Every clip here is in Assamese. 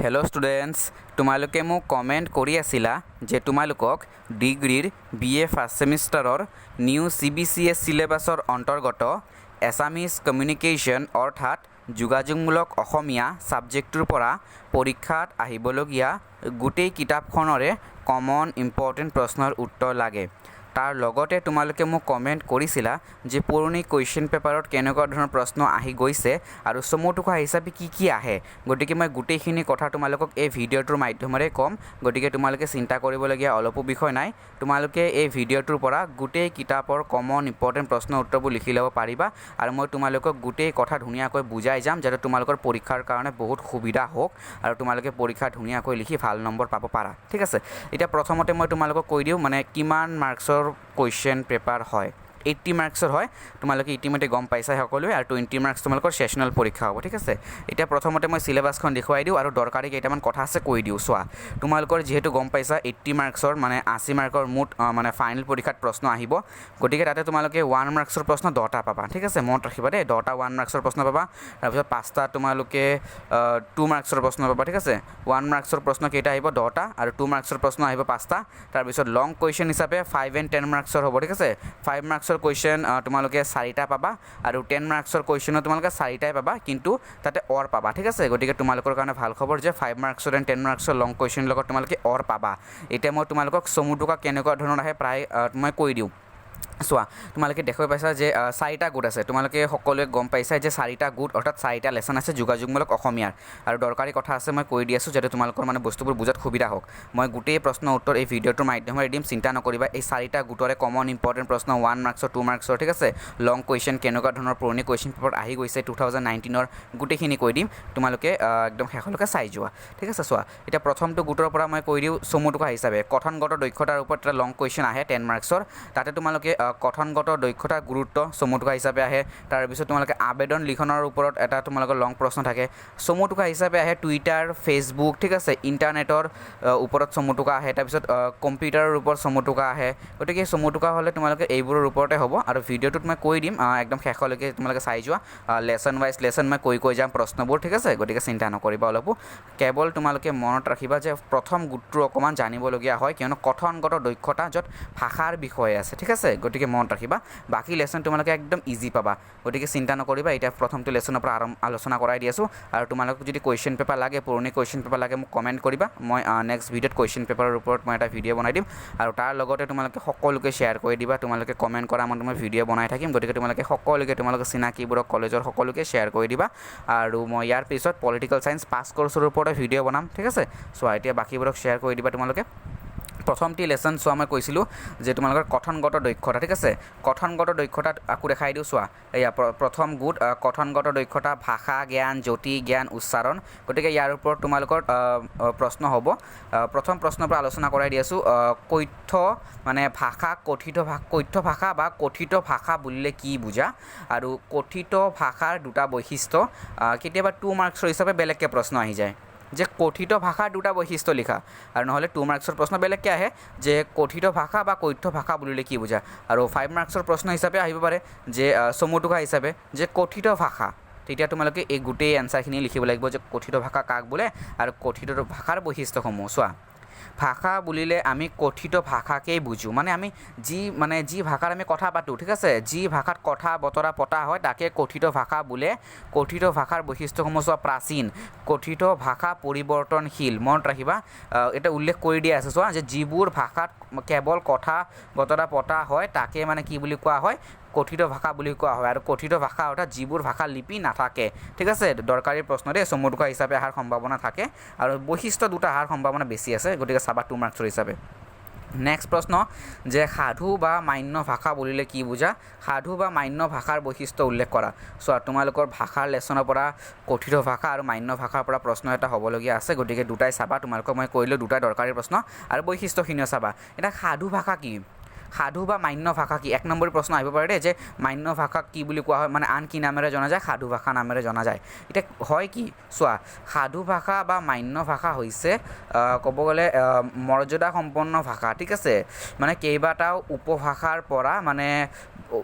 হেল্ল' ষ্টুডেণ্টছ, তোমালোকে মোক কমেণ্ট কৰি আছিলা যে তোমালোকক ডিগ্ৰীৰ B A first ছেমিষ্টাৰৰ new CBCS চিলেবাছৰ অন্তৰ্গত এছামিজ কমিউনিকেশ্যন অৰ্থাৎ যোগাযোগমূলক অসমীয়া ছাবজেক্টটোৰ পৰা পৰীক্ষাত আহিবলগীয়া গোটেই কিতাপখনৰে কমন ইম্পৰ্টেণ্ট প্ৰশ্নৰ উত্তৰ লাগে। তাৰ লগতে তোমালোকে মোক কমেণ্ট কৰিছিলা যে পুৰণি কুৱেশ্যন পেপাৰত কেনেকুৱা ধৰণৰ প্ৰশ্ন আহি গৈছে আৰু চমু টোকা হিচাপে কি কি আহে। গতিকে মই গোটেইখিনি কথা তোমালোকক এই ভিডিঅ'টোৰ মাধ্যমেৰে ক'ম। গতিকে তোমালোকে চিন্তা কৰিবলগীয়া অলপো বিষয় নাই। তোমালোকে এই ভিডিঅ'টোৰ পৰা গোটেই কিতাপৰ কমন ইম্পৰ্টেণ্ট প্ৰশ্ন উত্তৰবোৰ লিখি ল'ব পাৰিবা আৰু মই তোমালোকক গোটেই কথা ধুনীয়াকৈ বুজাই যাম, যাতে তোমালোকৰ পৰীক্ষাৰ কাৰণে বহুত সুবিধা হওক আৰু তোমালোকে পৰীক্ষা ধুনীয়াকৈ লিখি ভাল নম্বৰ পাব পাৰা। ঠিক আছে, এতিয়া প্ৰথমতে মই তোমালোকক কৈ দিওঁ মানে কিমান মাৰ্কছৰ কুৱেশ্যন পেপাৰ হয়। 80 মাৰ্কছৰ হয়, তোমালোকে ইতিমধ্যে গম পাইছাই সকলোৱে, আৰু 20 মাৰ্কছ তোমালোকৰ ছেশ্যনেল পৰীক্ষা হ'ব। ঠিক আছে, এতিয়া প্ৰথমতে মই চিলেবাছখন দেখুৱাই দিওঁ আৰু দৰকাৰী কেইটামান কথা আছে কৈ দিওঁ। চোৱা, তোমালোকৰ যিহেতু গম পাইছা 80 মাৰ্কছৰ মানে 80 মাৰ্কৰ মুঠ মানে ফাইনেল পৰীক্ষাত প্ৰশ্ন আহিব। গতিকে তাতে তোমালোকে 1 মাৰ্কছৰ প্ৰশ্ন 10টা পাবা। ঠিক আছে, মনত ৰাখিবা দেই, 10টা 1 মাৰ্কছৰ প্ৰশ্ন পাবা। তাৰপিছত 5টা তোমালোকে 2 মাৰ্কছৰ প্ৰশ্ন পাবা। ঠিক আছে, 1 মাৰ্কছৰ প্ৰশ্ন কেইটা আহিব? 10টা, আৰু 2 মাৰ্কছৰ প্ৰশ্ন আহিব 5টা। তাৰপিছত লং কুৱেশ্যন হিচাপে 5 এণ্ড 10 মাৰ্কছৰ হ'ব। ঠিক আছে, 5 মাৰ্কছৰ কুৱেশ্যন তোমালোকে 4টা পাবা আৰু 10 মাৰ্কছৰ কুৱেশ্যনো তোমালোকে 4টাই পাবা, কিন্তু তাতে অৰ পাবা। ঠিক আছে, গতিকে তোমালোকৰ কাৰণে ভাল খবৰ যে 5 মাৰ্কছৰ এণ্ড 10 মাৰ্কছৰ লং কুৱেশ্যনৰ লগত তোমালোকে অৰ পাবা। এতিয়া মই তোমালোকক চমু টোকা কেনেকুৱা ধৰণৰ আহে প্ৰায় মই কৈ দিওঁ। চোৱা, তোমালোকে দেখুৱাই পাইছা যে 4টা গোট আছে। তোমালোকে সকলোৱে গম পাইছা যে 4টা গোট অৰ্থাৎ 4টা লেচন আছে যোগাযোগমূলক অসমীয়াৰ। আৰু দৰকাৰী কথা আছে মই কৈ দি আছোঁ যাতে তোমালোকৰ মানে বস্তুবোৰ বুজাত সুবিধা হওক। মই গোটেই প্ৰশ্ন উত্তৰ এই ভিডিঅ'টোৰ মাধ্যমেৰে দিম, চিন্তা নকৰিবা। এই 4টা গোটৰে কমন ইম্পৰ্টেণ্ট প্ৰশ্ন 1 মাৰ্কছৰ, 2 মাৰ্কছৰ, ঠিক আছে, লং কুৱেশ্যন কেনেকুৱা ধৰণৰ পুৰণি কুৱেশ্যন পেপাৰত আহি গৈছে 2019ৰ, গোটেইখিনি কৈ দিম। তোমালোকে একদম শেষলৈকে চাই যোৱা। ঠিক আছে, চোৱা, এতিয়া প্ৰথমটো গোটৰ পৰা মই কৈ দিওঁ চমু টোকা হিচাপে কথনগত দক্ষতাৰ ওপৰত এটা লং কুৱেশ্যন আহে 10 মাৰ্কছৰ। তাতে তোমালোকে কথনগত দক্ষতাৰ গুৰুত্ব চমু টোকা হিচাপে আহে। তাৰপিছত তোমালোকে আবেদন লিখনৰ ওপৰত এটা তোমালোকৰ লং প্ৰশ্ন থাকে। চমু টোকা হিচাপে আহে টুইটাৰ, ফেচবুক, ঠিক আছে, ইণ্টাৰনেটৰ ওপৰত চমু টোকা আহে। তাৰপিছত কম্পিউটাৰৰ ওপৰত চমু টোকা আহে। গতিকে চমু টোকা হ'লে তোমালোকে এইবোৰৰ ওপৰতে হ'ব। আৰু ভিডিঅ'টোত মই কৈ দিম, একদম শেষলৈকে তোমালোকে চাই যোৱা। লেচন ৱাইজ লেচন মই কৈ কৈ যাম প্ৰশ্নবোৰ। ঠিক আছে, গতিকে চিন্তা নকৰিবা অলপো। কেৱল তোমালোকে মনত ৰাখিবা যে প্ৰথম গোটটো অকণমান জানিবলগীয়া হয়, কিয়নো কথনগত দক্ষতা য'ত ভাষাৰ বিষয়ে আছে। ঠিক আছে, গতিকে মনত ৰাখিবা। বাকী লেচন তোমালোকে একদম ইজি পাবা, গতিকে চিন্তা নকৰিবা। এতিয়া প্ৰথমটো লেচনৰ পৰা আলোচনা কৰাই দি আছোঁ। আৰু তোমালোকক যদি কুৱেশ্যন পেপাৰ লাগে, পুৰণি কুৱেশ্যন পেপাৰ লাগে, মোক কমেণ্ট কৰিবা। মই নেক্সট ভিডিঅ'ত কুৱেশ্যন পেপাৰৰ ওপৰত মই এটা ভিডিঅ' বনাই দিম। আৰু তাৰ লগতে তোমালোকে সকলোকে শ্বেয়াৰ কৰি দিবা। তোমালোকে কমেণ্ট কৰা মতে মই ভিডিঅ' বনাই থাকিম। গতিকে তোমালোকে সকলোকে, তোমালোকে চিনাকিবোৰক, কলেজৰ সকলোকে শ্বেয়াৰ কৰি দিবা। আৰু মই ইয়াৰ পিছত পলিটিকেল ছায়েন্স পাছ কৰ্চৰ ওপৰতে ভিডিঅ' বনাম। ঠিক আছে, চোৱা, এতিয়া বাকীবোৰক শ্বেয়াৰ কৰি দিবা তোমালোকে। প্ৰথমটি লেচন চোৱা, মই কৈছিলোঁ যে তোমালোকৰ কথনগত দক্ষতা। ঠিক আছে, কথনগত দক্ষতাত আকৌ দেখাই দিওঁ। চোৱা, এয়া প্ৰথম গোট কথনগত দক্ষতা, ভাষা জ্ঞান, জ্যোতি জ্ঞান, উচ্চাৰণ। গতিকে ইয়াৰ ওপৰত তোমালোকৰ প্ৰশ্ন হ'ব। প্ৰথম প্ৰশ্নৰ পৰা আলোচনা কৰাই দি আছোঁ। কথ্য মানে ভাষা, কথিত কথ্য ভাষা বা কথিত ভাষা বুলিলে কি বুজা, আৰু কথিত ভাষাৰ দুটা বৈশিষ্ট্য। কেতিয়াবা 2 মাৰ্কছৰ হিচাপে বেলেগকৈ প্ৰশ্ন আহি যায় যে কথিত ভাষাৰ দুটা বৈশিষ্ট্য লিখা, আৰু নহ'লে 2 মাৰ্কছৰ প্ৰশ্ন বেলেগকৈ আহে যে কথিত ভাষা বা কথ্য ভাষা বুলিলে কি বুজা। আৰু 5 মাৰ্কছৰ প্ৰশ্ন হিচাপে আহিব পাৰে যে চমু টোকা হিচাপে যে কথিত ভাষা। তেতিয়া তোমালোকে এই গোটেই এনচাৰখিনি লিখিব লাগিব যে কথিত ভাষা কাক বোলে আৰু কথিত ভাষাৰ বৈশিষ্ট্যসমূহ। চোৱা, ভাষা বুলিলে আমি কথিত ভাষাকেই বুজোঁ, মানে আমি যি ভাষাত আমি কথা পাতোঁ, ঠিক আছে, যি ভাষাত কথা বতৰা পতা হয় তাকে কথিত ভাষা বোলে। কথিত ভাষাৰ বৈশিষ্ট্যসমূহ চোৱা, প্ৰাচীন, কথিত ভাষা পৰিৱৰ্তনশীল। মনত ৰাখিবা, এটা উল্লেখ কৰি দিয়া আছে। চোৱা, যে যিবোৰ ভাষাত কেৱল কথা বতৰা পতা হয় তাকে মানে কি বুলি কোৱা হয়? কথিত ভাষা বুলি কোৱা হয়। আৰু কথিত ভাষা অৰ্থাৎ যিবোৰ ভাষা লিপি নাথাকে। ঠিক আছে, দৰকাৰী প্ৰশ্ন দেই, চমু টোকা হিচাপে অহাৰ সম্ভাৱনা থাকে আৰু বৈশিষ্ট্য দুটা অহাৰ সম্ভাৱনা বেছি আছে, গতিকে চাবা 2 মাৰ্কছৰ হিচাপে। নেক্সট প্ৰশ্ন যে সাধু বা মান্য ভাষা বুলিলে কি বুজা, সাধু বা মান্য ভাষাৰ বৈশিষ্ট্য উল্লেখ কৰা। চোৱা, তোমালোকৰ ভাষাৰ লেচনৰ পৰা কথিত ভাষা আৰু মান্য ভাষাৰ পৰা প্ৰশ্ন এটা হ'বলগীয়া আছে, গতিকে দুটাই চাবা। তোমালোকক মই কৰিলোঁ দুটাই দৰকাৰী প্ৰশ্ন আৰু বৈশিষ্ট্যখিনিও চাবা। এতিয়া সাধু ভাষা কি, সাধু বা মান্য ভাষা কি, 1 নম্বৰ প্ৰশ্ন আহিব পাৰে দেই, যে মান্য ভাষাক কি বুলি কোৱা হয়, মানে আন কি নামেৰে জনা যায়? সাধু ভাষা নামেৰে জনা যায়। এতিয়া হয় কি, চোৱা, সাধু ভাষা বা মান্য ভাষা হৈছে ক'ব গ'লে মৰ্যাদা সম্পন্ন ভাষা। ঠিক আছে, মানে কেইবাটাও উপভাষাৰ পৰা মানে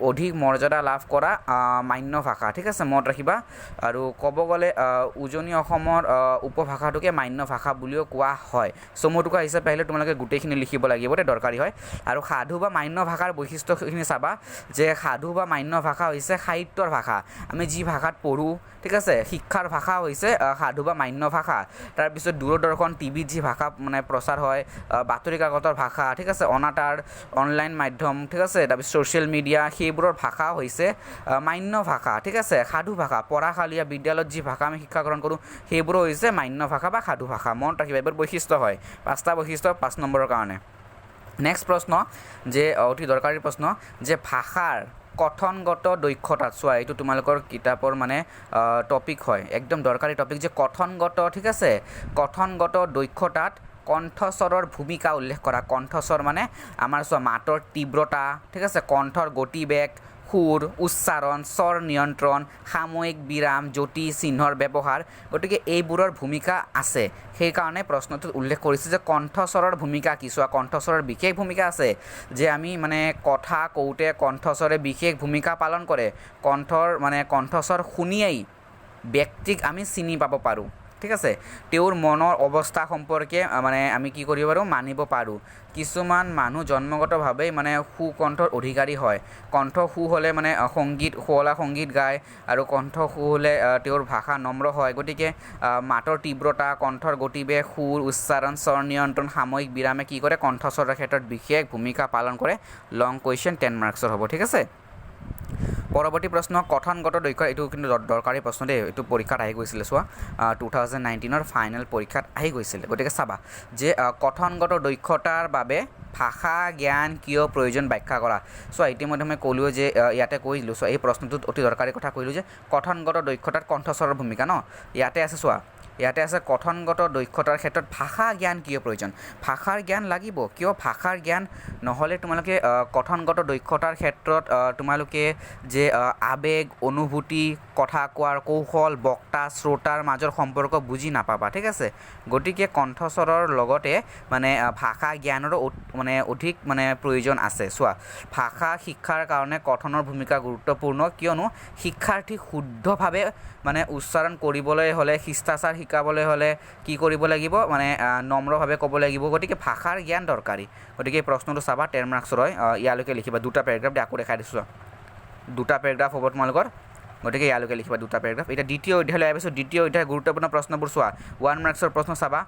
অধিক মৰ্যাদা লাভ কৰা মান্য ভাষা, ঠিক আছে, মনত ৰাখিবা। আৰু ক'ব গ'লে উজনি অসমৰ উপভাষাটোকে মান্য ভাষা বুলিও কোৱা হয়। চমুটোকা হিচাপে আহিলে তোমালোকে গোটেইখিনি লিখিব লাগিব দেই, দৰকাৰী হয়। আৰু সাধু বা মান্য ভাষাৰ বৈশিষ্ট্যখিনি চাবা যে সাধু বা মান্য ভাষা হৈছে সাহিত্যৰ ভাষা, আমি যি ভাষাত পঢ়োঁ, ঠিক আছে, শিক্ষাৰ ভাষা হৈছে সাধু বা মান্য ভাষা। তাৰপিছত দূৰদৰ্শন, টিভিত যি ভাষা মানে প্ৰচাৰ হয়, বাতৰি কাকতৰ ভাষা, ঠিক আছে, অনাতাঁৰ, অনলাইন মাধ্যম, ঠিক আছে, তাৰপিছত ছ'চিয়েল মিডিয়া, সেইবোৰৰ ভাষা হৈছে মান্য ভাষা, ঠিক আছে। সাধু ভাষা, পঢ়াশালীয়া বিদ্যালয়ত যি ভাষা আমি শিক্ষা গ্ৰহণ কৰোঁ সেইবোৰো হৈছে মান্য ভাষা বা সাধু ভাষা, মনত ৰাখিবা। এইবোৰ বৈশিষ্ট্য হয়, 5টা বৈশিষ্ট্য 5 নম্বৰৰ কাৰণে। নেক্সট প্ৰশ্ন যে অতি দৰকাৰী প্ৰশ্ন যে ভাষাৰ কথনগত দক্ষতা, চোৱা এইটো তোমালোকৰ কিতাপৰ মানে টপিক হয়, একদম দৰকাৰী টপিক যে কথনগত, ঠিক আছে, কথনগত দক্ষতাত কণ্ঠস্বৰৰ ভূমিকা উল্লেখ কৰা। কণ্ঠস্বৰ মানে আমাৰ চোৱা মাতৰ তীব্ৰতা, ঠিক আছে, কণ্ঠৰ গতিবেগ, সুৰ, উচ্চাৰণ, স্বৰ নিয়ন্ত্ৰণ, সাময়িক বিৰাম, যতি চিহ্নৰ ব্যৱহাৰ, গতিকে এইবোৰৰ ভূমিকা আছে। সেইকাৰণে প্ৰশ্নটোত উল্লেখ কৰিছে যে কণ্ঠস্বৰৰ ভূমিকা কি। চোৱা কণ্ঠস্বৰৰ বিশেষ ভূমিকা আছে যে আমি মানে কথা কওঁতে কণ্ঠস্বৰে বিশেষ ভূমিকা পালন কৰে। কণ্ঠৰ মানে কণ্ঠস্বৰ শুনিয়েই ব্যক্তিক আমি চিনি পাব পাৰোঁ, ঠিক আছে, তেওঁৰ মনৰ অৱস্থা সম্পৰ্কে মানে আমি কি কৰিব পাৰোঁ, মানিব পাৰোঁ। কিছুমান মানুহ জন্মগতভাৱেই মানে সুকণ্ঠৰ অধিকাৰী হয়। কণ্ঠ সু হ'লে মানে সংগীত, শুৱলা সংগীত গায়, আৰু কণ্ঠ সু হ'লে তেওঁৰ ভাষা নম্ৰ হয়। গতিকে মাতৰ তীব্ৰতা, কণ্ঠৰ গতিবেগ, সুৰ, উচ্চাৰণ, স্বৰ নিয়ন্ত্ৰণ, সাময়িক বিৰামে কি কৰে, কণ্ঠস্বৰৰ ক্ষেত্ৰত বিশেষ ভূমিকা পালন কৰে। লং কুৱেশ্যন 10 মাৰ্কছৰ হ'ব, ঠিক আছে। পৰৱৰ্তী প্ৰশ্ন কথনগত দক্ষতা, এইটো কিন্তু দৰকাৰী প্ৰশ্ন দেই, এইটো পৰীক্ষাত আহি গৈছিলে, চোৱা 2019 ফাইনেল পৰীক্ষাত আহি গৈছিলে। গতিকে চাবা যে কথনগত দক্ষতাৰ বাবে ভাষা জ্ঞান কিয় প্ৰয়োজন ব্যাখ্যা কৰা। চোৱা ইতিমধ্যে মই ক'লোৱে যে ইয়াতে কৈ দিলোঁ, চোৱা এই প্ৰশ্নটোত অতি দৰকাৰী কথা কৈলোঁ যে কথনগত দক্ষতাত কণ্ঠস্বৰৰ ভূমিকা ন, ইয়াতে আছে, চোৱা ইয়াতে আছে কথনগত দক্ষতাৰ ক্ষেত্ৰত ভাষা জ্ঞান কিয় প্ৰয়োজন। ভাষাৰ জ্ঞান লাগিব, কিয় ভাষাৰ জ্ঞান নহ'লে তোমালোকে কথনগত দক্ষতাৰ ক্ষেত্ৰত তোমালোকে যে আৱেগ, অনুভূতি, কথা কোৱাৰ কৌশল, বক্তা শ্ৰোতাৰ মাজৰ সম্পৰ্ক বুজি নাপাবা, ঠিক আছে। গতিকে কণ্ঠস্বৰৰ লগতে মানে ভাষা জ্ঞানৰো মানে অধিক মানে প্ৰয়োজন আছে। চোৱা ভাষা শিক্ষাৰ কাৰণে কথনৰ ভূমিকা গুৰুত্বপূৰ্ণ, কিয়নো শিক্ষাৰ্থীক শুদ্ধভাৱে মানে উচ্চাৰণ কৰিবলৈ হ'লে, শিষ্টাচাৰ শিকাবলৈ হ'লে কি কৰিব লাগিব, মানে নম্ৰভাৱে ক'ব লাগিব। গতিকে ভাষাৰ জ্ঞান দৰকাৰী। গতিকে এই প্ৰশ্নটো চাবা 10 মাৰ্কছৰ হয়, ইয়ালৈকে লিখিবা দুটা পেৰাগ্ৰাফ, আকৌ দেখাই দিছোঁ, দুটা পেৰাগ্ৰাফ হ'ব তোমালোকৰ, গতিকে ইয়ালৈকে লিখিবা দুটা পেৰাগ্ৰাফ। এতিয়া দ্বিতীয় অধ্যায়লৈ আহিছোঁ। দ্বিতীয় অধ্যায়ৰ গুৰুত্বপূৰ্ণ প্ৰশ্নবোৰ চোৱা, 1 মাৰ্কছৰ প্ৰশ্ন চাবা,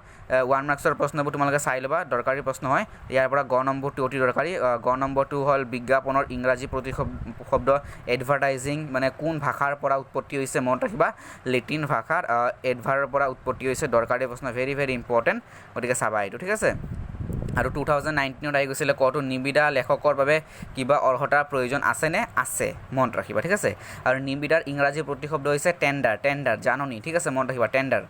1 মাৰ্কছৰ প্ৰশ্নবোৰ তোমালোকে চাই ল'বা, দৰকাৰী প্ৰশ্ন হয়। ইয়াৰ পৰা গ নম্বৰটো অতি দৰকাৰী। গ নম্বৰটো হ'ল বিজ্ঞাপনৰ ইংৰাজী প্ৰতিশব্দ এডভাৰটাইজিং, মানে কোন ভাষাৰ পৰা উৎপত্তি হৈছে মনত ৰাখিবা, লেটিন ভাষাৰ এডভাৰৰ পৰা উৎপত্তি হৈছে। দৰকাৰী প্ৰশ্ন, ভেৰি ভেৰি ইম্পৰ্টেণ্ট, গতিকে চাবা এইটো, ঠিক আছে। আৰু 2019 আহি গৈছিলে কটো, নিবিদা লেখকৰ বাবে কিবা অৰ্হতাৰ প্ৰয়োজন আছেনে? আছে, মনত ৰাখিবা, ঠিক আছে। আৰু নিবিদাৰ ইংৰাজী প্ৰতিশব্দ হৈছে টেণ্ডাৰ, টেণ্ডাৰ জাননী, ঠিক আছে, মনত ৰাখিবা টেণ্ডাৰ।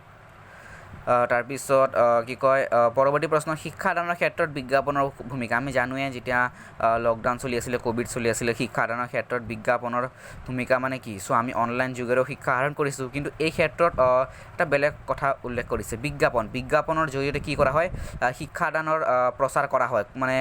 তাৰপিছত কি কয়, পৰৱৰ্তী প্ৰশ্ন শিক্ষাদানৰ ক্ষেত্ৰত বিজ্ঞাপনৰ ভূমিকা। আমি জানোৱে যেতিয়া লকডাউন চলি আছিলে, ক'ভিড চলি আছিলে, শিক্ষাদানৰ ক্ষেত্ৰত বিজ্ঞাপনৰ ভূমিকা মানে কি। চ' আমি অনলাইন যোগেৰেও শিক্ষা আহৰণ কৰিছোঁ, কিন্তু এই ক্ষেত্ৰত এটা বেলেগ কথা উল্লেখ কৰিছে, বিজ্ঞাপন। বিজ্ঞাপনৰ জৰিয়তে কি কৰা হয়, শিক্ষাদানৰ প্ৰচাৰ কৰা হয়, মানে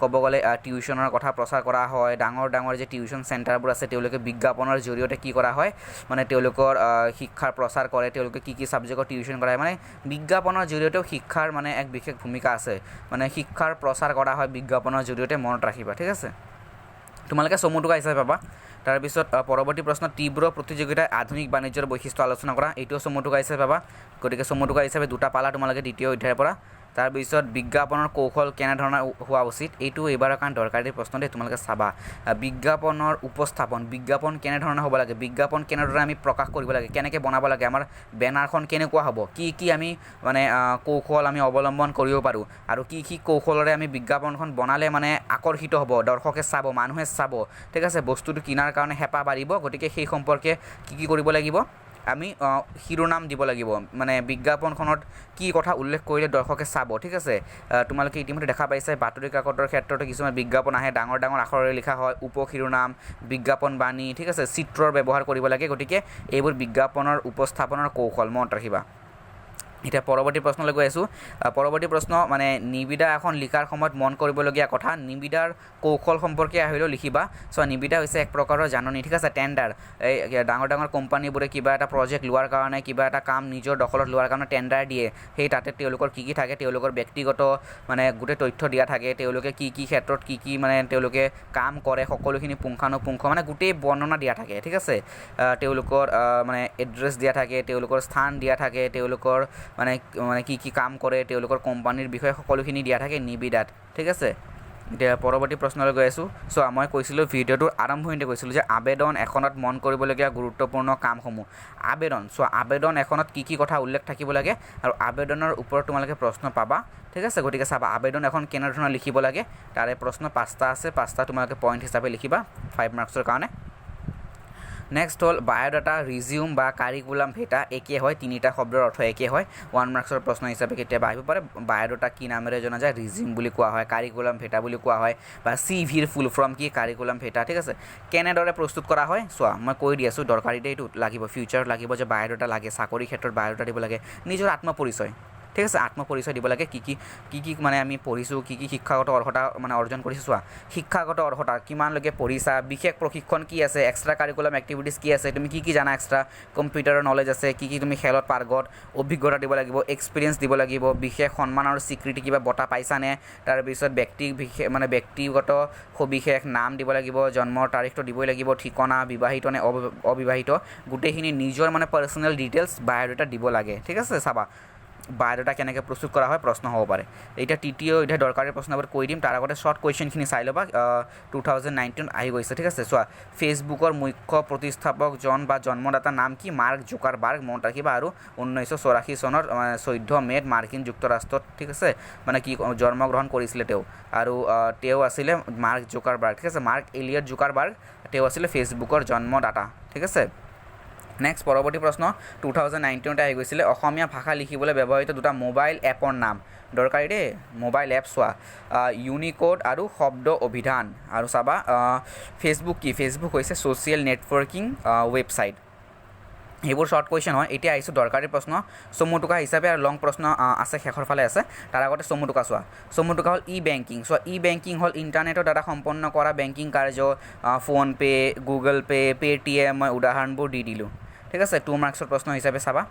ক'ব গ'লে টিউশ্যনৰ কথা প্ৰচাৰ কৰা হয়। ডাঙৰ ডাঙৰ যে টিউশ্যন চেণ্টাৰবোৰ আছে, তেওঁলোকে বিজ্ঞাপনৰ জৰিয়তে কি কৰা হয়, মানে তেওঁলোকৰ শিক্ষাৰ প্ৰচাৰ কৰে, তেওঁলোকে কি কি ছাবজেক্টৰ টিউশ্যন কৰায়, মানে বিজ্ঞাপনৰ জৰিয়তেও শিক্ষাৰ মানে এক বিশেষ ভূমিকা আছে, মানে শিক্ষাৰ প্ৰচাৰ কৰা হয় বিজ্ঞাপনৰ জৰিয়তে, মনত ৰাখিবা, ঠিক আছে। তোমালোকে চমুটোকা হিচাপে পাবা। তাৰপিছত পৰৱৰ্তী প্ৰশ্ন তীব্ৰ প্ৰতিযোগিতাই আধুনিক বাণিজ্যৰ বৈশিষ্ট্য আলোচনা কৰা, এইটোও চমুটোকা হিচাপে পাবা। গতিকে চমুটোকা হিচাপে দুটা পালা তোমালোকে দ্বিতীয় অধ্যায়ৰ পৰা। তাৰপিছত বিজ্ঞাপনৰ কৌশল কেনেধৰণৰ হোৱা উচিত, এইটো এইবাৰৰ কাৰণে দৰকাৰী প্ৰশ্ন দেই, তোমালোকে চাবা। বিজ্ঞাপনৰ উপস্থাপন, বিজ্ঞাপন কেনেধৰণৰ হ'ব লাগে, বিজ্ঞাপন কেনেদৰে আমি প্ৰকাশ কৰিব লাগে, কেনেকৈ বনাব লাগে, আমাৰ বেনাৰখন কেনেকুৱা হ'ব, কি কি আমি মানে কৌশল আমি অৱলম্বন কৰিব পাৰোঁ, আৰু কি কি কৌশলেৰে আমি বিজ্ঞাপনখন বনালে মানে আকৰ্ষিত হ'ব, দৰ্শকে চাব, মানুহে চাব, ঠিক আছে, বস্তুটো কিনাৰ কাৰণে হেঁপাহ বাঢ়িব। গতিকে সেই সম্পৰ্কে কি কি কৰিব লাগিব, আমি শিৰোনাম দিব লাগিব, মানে বিজ্ঞাপনখনত কি কথা উল্লেখ কৰিলে দৰ্শকে চাব, ঠিক আছে। তোমালোকে ইতিমধ্যে দেখা পাইছে বাতৰি কাকতৰ ক্ষেত্ৰতো কিছুমান বিজ্ঞাপন আহে, ডাঙৰ ডাঙৰ আখৰেৰে লিখা হয়, উপ শিৰোনাম, বিজ্ঞাপন বাণী, ঠিক আছে, চিত্ৰৰ ব্যৱহাৰ কৰিব লাগে। গতিকে এইবোৰ বিজ্ঞাপনৰ উপস্থাপনৰ কৌশল মনত ৰাখিবা। এতিয়া পৰৱৰ্তী প্ৰশ্নলৈ গৈ আছোঁ। পৰৱৰ্তী প্ৰশ্ন মানে নিবিদা এখন লিখাৰ সময়ত মন কৰিবলগীয়া কথা। নিবিদাৰ কৌশল সম্পৰ্কে আহিলেও লিখিবা। চ' নিবিদা হৈছে এক প্ৰকাৰৰ জাননী, ঠিক আছে? টেণ্ডাৰ, এই ডাঙৰ ডাঙৰ কোম্পানীবোৰে কিবা এটা প্ৰজেক্ট লোৱাৰ কাৰণে, কিবা এটা কাম নিজৰ দখলত লোৱাৰ কাৰণে টেণ্ডাৰ দিয়ে। সেই তাতে তেওঁলোকৰ কি কি থাকে? তেওঁলোকৰ ব্যক্তিগত মানে গোটেই তথ্য দিয়া থাকে। তেওঁলোকে কি কি ক্ষেত্ৰত কি কি মানে তেওঁলোকে কাম কৰে, সকলোখিনি পুংখানুপুংখ মানে গোটেই বৰ্ণনা দিয়া থাকে, ঠিক আছে? তেওঁলোকৰ মানে এড্ৰেছ দিয়া থাকে, তেওঁলোকৰ স্থান দিয়া থাকে, তেওঁলোকৰ মানে মানে কি কি কাম কৰে, তেওঁলোকৰ কোম্পানীৰ বিষয়ে সকলোখিনি দিয়া থাকে নিবিদাত, ঠিক আছে? এতিয়া পৰৱৰ্তী প্ৰশ্নলৈ গৈ আছোঁ। চোৱা, মই কৈছিলোঁ, ভিডিঅ'টোৰ আৰম্ভণিতে কৈছিলোঁ যে আবেদন এখনত মন কৰিবলগীয়া গুৰুত্বপূৰ্ণ কামসমূহ। আবেদন, চোৱা, আবেদন এখনত কি কি কথা উল্লেখ থাকিব লাগে আৰু আবেদনৰ ওপৰত তোমালোকে প্ৰশ্ন পাবা, ঠিক আছে? গতিকে চাবা, আবেদন এখন কেনেধৰণৰ লিখিব লাগে, তাৰে প্ৰশ্ন পাঁচটা আছে। পাঁচটা তোমালোকে পইণ্ট হিচাপে লিখিবা 5 মাৰ্কছৰ কাৰণে। নেক্সট হ'ল বায়'ডাটা, ৰিজিউম বা কাৰিকুলাম ভিটা একে হয়, তিনিটা শব্দৰ অৰ্থ একে হয়। 1 মাৰ্কছৰ প্ৰশ্ন হিচাপে কেতিয়াবা আহিব পাৰে। বায়'ডাটা কি নামেৰে জনা যায়? ৰিজিউম বুলি কোৱা হয়, কাৰিকুলাম ভিটা বুলি কোৱা হয়। বা চি ভিৰ ফুল ফৰ্ম কি? কাৰিকুলাম ভিটা, ঠিক আছে? কেনেদৰে প্ৰস্তুত কৰা হয়? চোৱা, মই কৈ দি আছোঁ, দৰকাৰী দেই, এইটো লাগিব, ফিউচাৰত লাগিব যে বায়'ডাটা লাগে, চাকৰিৰ ক্ষেত্ৰত বায়'ডাটা দিব লাগে। নিজৰ আত্মপৰিচয়, ঠিক আছে? আত্মপৰিচয় দিব লাগে। কি কি কি কি মানে আমি পঢ়িছোঁ, কি কি শিক্ষাগত অৰ্হতা মানে অৰ্জন কৰিছোঁ। চোৱা, শিক্ষাগত অৰ্হতা, কিমানলৈকে পঢ়িছা, বিশেষ প্ৰশিক্ষণ কি আছে, এক্সট্ৰা কাৰিকুলাম এক্টিভিটিছ কি আছে, তুমি কি কি জানা, এক্সট্ৰা কম্পিউটাৰৰ নলেজ আছে, কি কি তুমি খেলত পাৰ্গত, অভিজ্ঞতা দিব লাগিব, এক্সপিৰিয়েঞ্চ দিব লাগিব, বিশেষ সন্মান আৰু স্বীকৃতি, কিবা বঁটা পাইছানে। তাৰপিছত ব্যক্তি বিশেষ মানে ব্যক্তিগত সবিশেষ, নাম দিব লাগিব, জন্মৰ তাৰিখটো দিবই লাগিব, ঠিকনা, বিবাহিত নে অবিবাহিত, গোটেইখিনি নিজৰ মানে পাৰ্চনেল ডিটেইলছ বায়'ডাটা দিব লাগে, ঠিক আছে? চাবা, বায়'ডাটা কেনেকৈ প্ৰস্তুত কৰা হয়, প্ৰশ্ন হ'ব পাৰে। এতিয়া তৃতীয়, এতিয়া দৰকাৰী প্ৰশ্নবোৰ কৈ দিম, তাৰ আগতে শ্বৰ্ট কুৱেশ্যনখিনি চাই ল'বা। 2019 আহি গৈছে, ঠিক আছে? চোৱা, ফেচবুকৰ মুখ্য প্ৰতিষ্ঠাপকজন বা জন্মদাতাৰ নাম কি? মাৰ্ক জুকাৰবাৰ্গ, মনত ৰাখিবা। আৰু 1984 চনৰ 14 মে'ত মাৰ্কিন যুক্তৰাষ্ট্ৰত, ঠিক আছে, মানে কি জন্মগ্ৰহণ কৰিছিলে তেওঁ। আৰু তেওঁ আছিলে মাৰ্ক জুকাৰবাৰ্গ, ঠিক আছে? মাৰ্ক এলিয়ট জুকাৰবাৰ্গ, তেওঁ আছিলে ফেচবুকৰ জন্মদাতা, ঠিক আছে? নেক্সট, পৰৱৰ্তী প্ৰশ্ন 2019তে আহি গৈছিলে। অসমীয়া ভাষা লিখিবলৈ ব্যৱহৃত দুটা মোবাইল এপৰ নাম। দৰকাৰী দেই, মোবাইল এপ। চোৱা, ইউনিক'ড আৰু শব্দ অভিধান। আৰু চাবা, ফেচবুক কি? ফেচবুক হৈছে ছ'চিয়েল নেটৱৰ্কিং ৱেবছাইট। সেইবোৰ শ্বৰ্ট কুৱেশ্যন হয়। এতিয়া আহিছোঁ দৰকাৰী প্ৰশ্ন চমু টোকা হিচাপে, আৰু লং প্ৰশ্ন আছে, শেষৰ ফালে আছে। তাৰ আগতে চমু টোকা চোৱা। চমু টোকা হ'ল ই বেংকিং। চোৱা, ই বেংকিং হ'ল ইণ্টাৰনেটৰ দ্বাৰা সম্পন্ন কৰা বেংকিং কাৰ্য। ফোনপে', গুগল পে', পে'টিএম, মই উদাহৰণবোৰ দি দিলোঁ, ঠিক আছে? 2 মাৰ্কছৰ প্ৰশ্ন হিচাপে চাবা।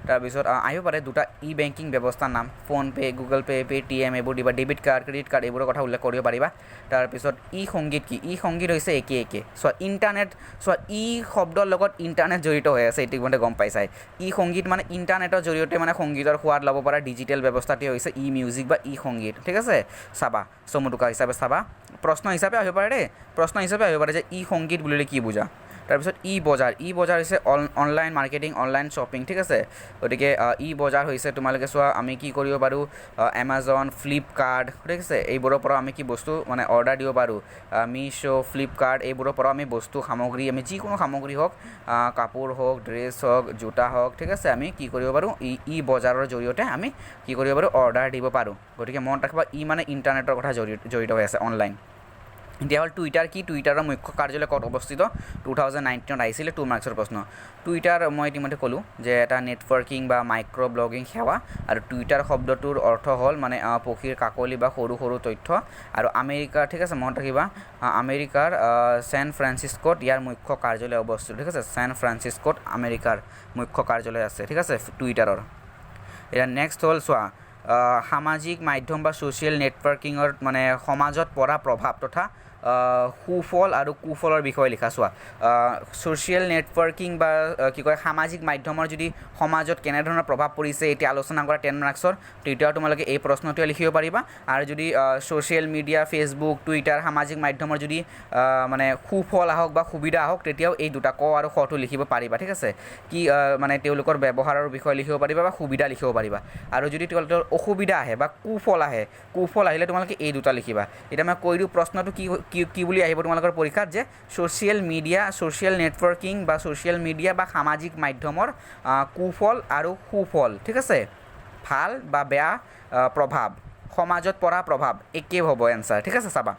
তাৰপিছত আহিব পাৰে দুটা ই বেংকিং ব্যৱস্থাৰ নাম। ফোনপে', গুগল পে', পে'টিএম এইবোৰ দিবা। ডেবিট কাৰ্ড, ক্ৰেডিট কাৰ্ড এইবোৰৰ কথা উল্লেখ কৰিব পাৰিবা। তাৰপিছত ই সংগীত কি? ই সংগীত হৈছে একে একে। চোৱা, ইণ্টাৰনেট, চোৱা, ই শব্দৰ লগত ইণ্টাৰনেট জড়িত হৈ আছে, ইতিমধ্যে গম পাইছাই। ই সংগীত মানে ইণ্টাৰনেটৰ জৰিয়তে মানে সংগীতৰ সোৱাদ ল'ব পৰা ডিজিটেল ব্যৱস্থাটোৱে হৈছে ই মিউজিক বা ই সংগীত, ঠিক আছে? চাবা, চমু টোকা হিচাপে চাবা। প্ৰশ্ন হিচাপে আহিব পাৰে দেই, প্ৰশ্ন হিচাপে আহিব পাৰে যে ই সংগীত বুলিলে কি বুজা? তাৰপিছত ই বজাৰ। ই বজাৰ হৈছে অনলাইন মাৰ্কেটিং, অনলাইন শ্বপিং, ঠিক আছে? গতিকে ই বজাৰ হৈছে, তোমালোকে চোৱা, আমি কি কৰিব পাৰোঁ? এমাজন, ফ্লিপকাৰ্ট, ঠিক আছে, এইবোৰৰ পৰা আমি কি বস্তু মানে অৰ্ডাৰ দিব পাৰোঁ। মিছ', ফ্লিপকাৰ্ট এইবোৰৰ পৰা আমি বস্তু সামগ্ৰী, আমি যিকোনো সামগ্ৰী হওক, কাপোৰ হওক, ড্ৰেছ হওক, জোতা হওক, ঠিক আছে, আমি কি কৰিব পাৰোঁ? ই ই বজাৰৰ জৰিয়তে আমি কি কৰিব পাৰোঁ? অৰ্ডাৰ দিব পাৰোঁ। গতিকে মনত ৰাখিবা, ই মানে ইণ্টাৰনেটৰ কথা জড়িত জড়িত হৈ আছে, অনলাইন। এতিয়া হ'ল টুইটাৰ কি? টুইটাৰৰ মুখ্য কাৰ্যালয় ক'ত অৱস্থিত? 2019ত আহিছিলে, 2 মাৰ্কছৰ প্ৰশ্ন। টুইটাৰ মই ইতিমধ্যে ক'লোঁ যে এটা নেটৱৰ্কিং বা মাইক্ৰ' ব্লগিং সেৱা। আৰু টুইটাৰ শব্দটোৰ অৰ্থ হ'ল মানে পক্ষীৰ কাকলি বা সৰু সৰু তথ্য। আৰু আমেৰিকাৰ, ঠিক আছে, মনত ৰাখিবা, আমেৰিকাৰ ছেন ফ্ৰান্সিস্কোত ইয়াৰ মুখ্য কাৰ্যালয় অৱস্থিত, ঠিক আছে? ছেন ফ্ৰান্সিস্কোত আমেৰিকাৰ মুখ্য কাৰ্যালয় আছে, ঠিক আছে, টুইটাৰৰ। এতিয়া নেক্সট হ'ল, চোৱা, সামাজিক মাধ্যম বা ছ'চিয়েল নেটৱৰ্কিঙৰ মানে সমাজত পৰা প্ৰভাৱ তথা সুফল আৰু কুফলৰ বিষয়ে লিখা। চোৱা, ছ'চিয়েল নেটৱৰ্কিং বা কি কয়, সামাজিক মাধ্যমৰ যদি সমাজত কেনেধৰণৰ প্ৰভাৱ পৰিছে এতিয়া আলোচনা কৰা, 10 মাৰ্কছৰ, তেতিয়াও তোমালোকে এই প্ৰশ্নটোৱে লিখিব পাৰিবা। আৰু যদি ছ'চিয়েল মিডিয়া, ফেচবুক, টুইটাৰ, সামাজিক মাধ্যমৰ যদি মানে সুফল আহক বা সুবিধা আহক, তেতিয়াও এই দুটা ক আৰু খটো লিখিব পাৰিবা, ঠিক আছে? কি মানে তেওঁলোকৰ ব্যৱহাৰৰ বিষয়ে লিখিব পাৰিবা বা সুবিধা লিখিব পাৰিবা। আৰু যদি তেওঁলোকৰ অসুবিধা আহে বা কুফল আহে, কুফল আহিলে তোমালোকে এই দুটা লিখিবা। এতিয়া মই কৈ দিওঁ প্ৰশ্নটো কি কি কি বুলি আহিব তোমালোকৰ পৰীক্ষাত, যে ছ'চিয়েল মিডিয়া, ছ'চিয়েল নেটৱৰ্কিং বা ছ'চিয়েল মিডিয়া বা সামাজিক মাধ্যমৰ কুফল আৰু সুফল, ঠিক আছে? ভাল বা বেয়া প্ৰভাৱ, সমাজত পৰা প্ৰভাৱ, একেই হ'ব এনচাৰ, ঠিক আছে? চাবা।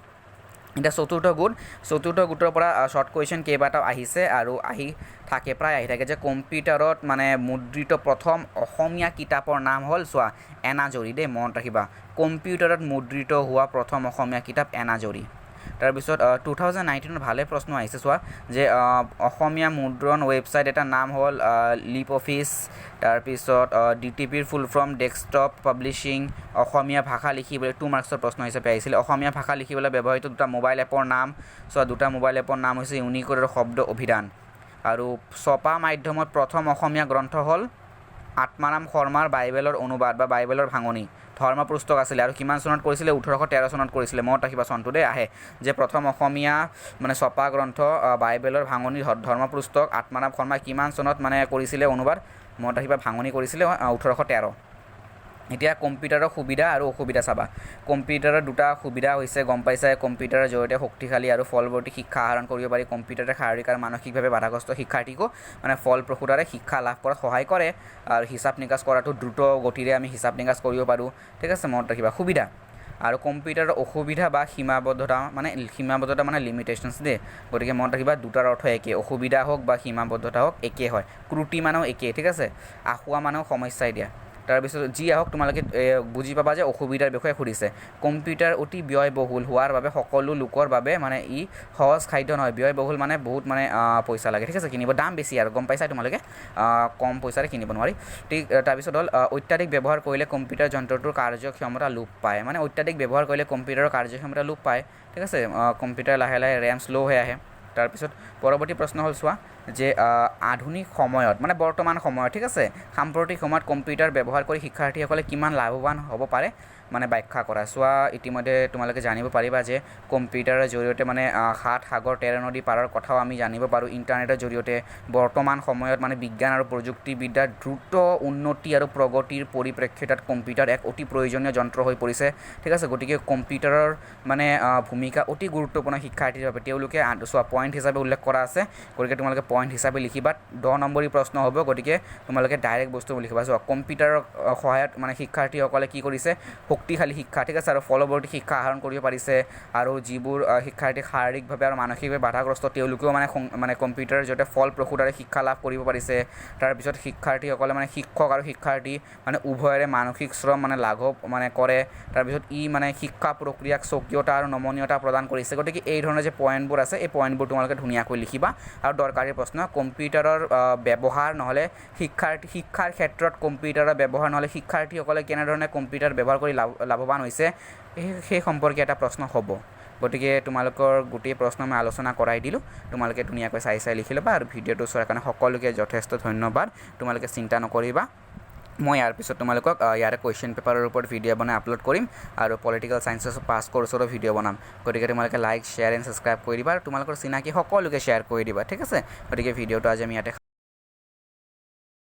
এতিয়া চতুৰ্থ গোট। চতুৰ্থ গোটৰ পৰা শ্বৰ্ট কুৱেশ্যন কেইবাটাও আহিছে আৰু আহি থাকে, প্ৰায় আহি থাকে যে কম্পিউটাৰত মানে মুদ্ৰিত প্ৰথম অসমীয়া কিতাপৰ নাম হ'ল, চোৱা, এনাজৰী দেই, মনত ৰাখিবা। কম্পিউটাৰত মুদ্ৰিত হোৱা প্ৰথম অসমীয়া কিতাপ এনাজৰী। তাৰপিছত 2019ত ভালে প্ৰশ্ন আহিছে, চোৱা যে অসমীয়া মুদ্ৰণ ৱেবছাইট এটাৰ নাম হ'ল লিপ অফিচ। তাৰপিছত ডিটিপিৰ ফুল ফৰ্ম ডেস্কটপ পাব্লিছিং। অসমীয়া ভাষা লিখিবলৈ 2 মাৰ্কছৰ প্ৰশ্ন হিচাপে আহিছিলে। অসমীয়া ভাষা লিখিবলৈ ব্যৱহৃত দুটা মোবাইল এপৰ নাম, চোৱা, দুটা মোবাইল এপৰ নাম হৈছে ইউনিক'ড আৰু শব্দ অভিধান। আৰু ছপা মাধ্যমত প্ৰথম অসমীয়া গ্ৰন্থ হ'ল আত্মাৰাম শৰ্মাৰ বাইবেলৰ অনুবাদ বা বাইবেলৰ ভাঙনি, ধৰ্ম পুস্তক আছিলে। আৰু কিমান চনত কৰিছিলে? 1813 চনত কৰিছিলে। মনত ৰাখিবা চনটো দেই, আহে যে প্ৰথম অসমীয়া মানে ছপা গ্ৰন্থ বাইবেলৰ ভাঙনি, ধৰ্ম পুস্তক, আত্মাৰাম শৰ্মাই কিমান চনত মানে কৰিছিলে অনুবাদ? মনত ৰাখিবা, ভাঙনি কৰিছিলে 1813। এতিয়া কম্পিউটাৰৰ সুবিধা আৰু অসুবিধা চাবা। কম্পিউটাৰৰ দুটা সুবিধা হৈছে, গম পাইছাই, কম্পিউটাৰৰ জৰিয়তে শক্তিশালী আৰু ফলৱৰ্তী শিক্ষা আহৰণ কৰিব পাৰি। কম্পিউটাৰে শাৰীৰিক আৰু মানসিকভাৱে বাধাগ্ৰস্ত শিক্ষাৰ্থীকো মানে ফলপ্ৰসূতাৰে শিক্ষা লাভ কৰাত সহায় কৰে। আৰু হিচাপ নিকাচ কৰাটো দ্ৰুত গতিৰে আমি হিচাপ নিকাচ কৰিব পাৰোঁ। ঠিক আছে, মনত ৰাখিবা সুবিধা। আৰু কম্পিউটাৰৰ অসুবিধা বা সীমাবদ্ধতা, মানে সীমাবদ্ধতা মানে লিমিটেশ্যনছ দেই। গতিকে মনত ৰাখিবা, দুটাৰ অৰ্থ একে, অসুবিধা হওক বা সীমাবদ্ধতা হওক একে হয়। ক্ৰুটি মানেও একেই, ঠিক আছে, আসোঁৱাহ মানেও সমস্যাই দিয়া। তাৰপিছত যি আহক, তোমালোকে বুজি পাবা যে অসুবিধাৰ বিষয়ে সুধিছে। কম্পিউটাৰ অতি ব্যয়বহুল হোৱাৰ বাবে সকলো লোকৰ বাবে মানে ই সহজ সাধ্য নহয়। ব্যয়বহুল মানে বহুত মানে পইচা লাগে, ঠিক আছে, কিনিব দাম বেছি আৰু গম পাইছাই তোমালোকে, কম পইচাৰে কিনিব নোৱাৰি। ঠিক, তাৰপিছত হ'ল অত্যাধিক ব্যৱহাৰ কৰিলে কম্পিউটাৰ যন্ত্ৰটোৰ কাৰ্যক্ষমতা লোপ পায়। মানে অত্যাধিক ব্যৱহাৰ কৰিলে কম্পিউটাৰৰ কাৰ্যক্ষমতা লোপ পায়, ঠিক আছে, কম্পিউটাৰ লাহে লাহে ৰেম শ্ল' হৈ আহে। তাৰপিছত পৰৱৰ্তী প্ৰশ্ন হ'ল, চোৱা যে আধুনিক সময়ত মানে বৰ্তমান সময়ত, ঠিক আছে, সাম্প্ৰতিক সময়ত কম্পিউটাৰ ব্যৱহাৰ কৰি শিক্ষাৰ্থীসকলে কিমান লাভৱান হ'ব পাৰে মানে ব্যাখ্যা কৰা। চোৱা, ইতিমধ্যে তোমালোকে জানিব পাৰিবা যে কম্পিউটাৰৰ জৰিয়তে মানে সাত সাগৰ তেৰ নদী পাৰৰ কথাও আমি জানিব পাৰোঁ ইণ্টাৰনেটৰ জৰিয়তে। বৰ্তমান সময়ত মানে বিজ্ঞান আৰু প্ৰযুক্তিবিদ্যাৰ দ্ৰুত উন্নতি আৰু প্ৰগতিৰ পৰিপ্ৰেক্ষিতত কম্পিউটাৰ এক অতি প্ৰয়োজনীয় যন্ত্ৰ হৈ পৰিছে। ঠিক আছে, গতিকে কম্পিউটাৰৰ মানে ভূমিকা অতি গুৰুত্বপূৰ্ণ শিক্ষাৰ্থীৰ বাবে। তেওঁলোকে চোৱা, পইণ্ট হিচাপে উল্লেখ কৰা আছে, গতিকে তোমালোকে পইণ্ট হিচাপে লিখিবা। 10 নম্বৰী প্ৰশ্ন হ'ব, গতিকে তোমালোকে ডাইৰেক্ট বস্তুবোৰ লিখিবা। চোৱা, কম্পিউটাৰৰ সহায়ত মানে শিক্ষাৰ্থীসকলে কি কৰিছে? শক্তিশালী শিক্ষা, ঠিক আছে, আৰু ফলৱৰ্তী শিক্ষা আহৰণ কৰিব পাৰিছে। আৰু যিবোৰ শিক্ষাৰ্থী শাৰীৰিকভাৱে আৰু মানসিকভাৱে বাধাগ্ৰস্ত, তেওঁলোকেও মানে মানে কম্পিউটাৰৰ জৰিয়তে ফলপ্ৰসূতাৰে শিক্ষা লাভ কৰিব পাৰিছে। তাৰপিছত শিক্ষাৰ্থীসকলে মানে শিক্ষক আৰু শিক্ষাৰ্থী মানে উভয়ৰে মানসিক শ্ৰম মানে লাঘৱ মানে কৰে। তাৰপিছত ই মানে শিক্ষা প্ৰক্ৰিয়াক স্বকীয়তা আৰু নমনীয়তা প্ৰদান কৰিছে। গতিকে এই ধৰণৰ যে পইণ্টবোৰ আছে, এই পইণ্টবোৰ তোমালোকে ধুনীয়াকৈ লিখিবা। আৰু দৰকাৰী প্ৰশ্ন, কম্পিউটাৰৰ ব্যৱহাৰ নহ'লে শিক্ষাৰ্থী, শিক্ষাৰ ক্ষেত্ৰত কম্পিউটাৰৰ ব্যৱহাৰ নহ'লে শিক্ষাৰ্থীসকলে কেনেধৰণে কম্পিউটাৰ ব্যৱহাৰ কৰি লাভৱান হৈছে, সেই সম্পৰ্কে এটা প্ৰশ্ন হ'ব। গতিকে তোমালোকৰ গোটেই প্ৰশ্ন মই আলোচনা কৰাই দিলোঁ, তোমালোকে ধুনীয়াকৈ চাই চাই লিখি ল'বা। আৰু ভিডিঅ'টো চোৱাৰ কাৰণে সকলোকে যথেষ্ট ধন্যবাদ। তোমালোকে চিন্তা নকৰিবা, মই ইয়াৰ পিছত তোমালোকক ইয়াৰে কুৱেশ্যন পেপাৰৰ ওপৰত ভিডিঅ' বনাই আপলোড কৰিম আৰু পলিটিকেল ছায়েন্সৰ পাছ কৰ্চৰো ভিডিঅ' বনাম। গতিকে তোমালোকে লাইক, শ্বেয়াৰ এণ্ড ছাবস্ক্ৰাইব কৰি দিবা আৰু তোমালোকৰ চিনাকি সকলোকে শ্বেয়াৰ কৰি দিবা, ঠিক আছে। গতিকে ভিডিঅ'টো আজি আমি ইয়াতে